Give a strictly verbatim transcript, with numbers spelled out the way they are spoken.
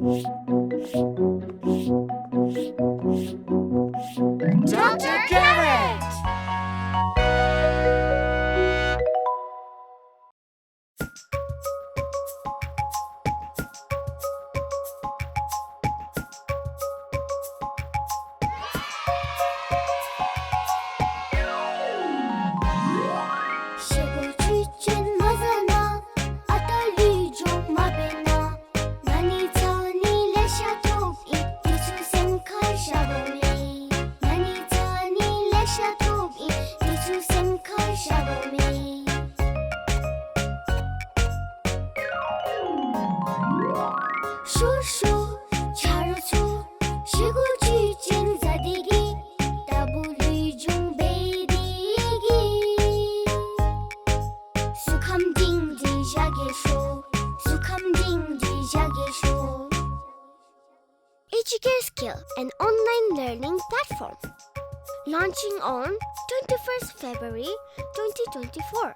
Doctor Carrot. ཤེལ་སྒོ་བཅུད་ཅན་མ་ཟ་ན། ཨ་རྟག་ལུས་སྦྱོང་མ་འབད་ན། ན་ནིང་ཚ་ནི་ལེ་ཤ་ཐོབ་ཨིན། དེ་ཚུ་སེམས་ཁར་བཞག་དགོ་མས། ན་ནིང་ཚ་ནི་ལེ་ཤ་ཐོབ་ཨིན། དེ་ཚུ་སེམས་ཁར་བཞག་དགོ་མས། ཤོ་ཤོ་ཆ་རོགས་ཚུ། ཤེལ་སྒོ་བཅུད་ཅན་ཟ་སྟེ་གི། ལྟ་བུ་ལུས་སྦྱོང་འབད་དེ་གི། གཟུགས་ཁམས་སྒྲིང་སྒྲིང་བཞག་གེ་ཤོ། གཟུགས་ཁམས་སྒྲིང་སྒྲིང་བཞག་གེ་ཤོ། Educare Skill, an online learning platform. Launching on twenty-first February twenty twenty-four.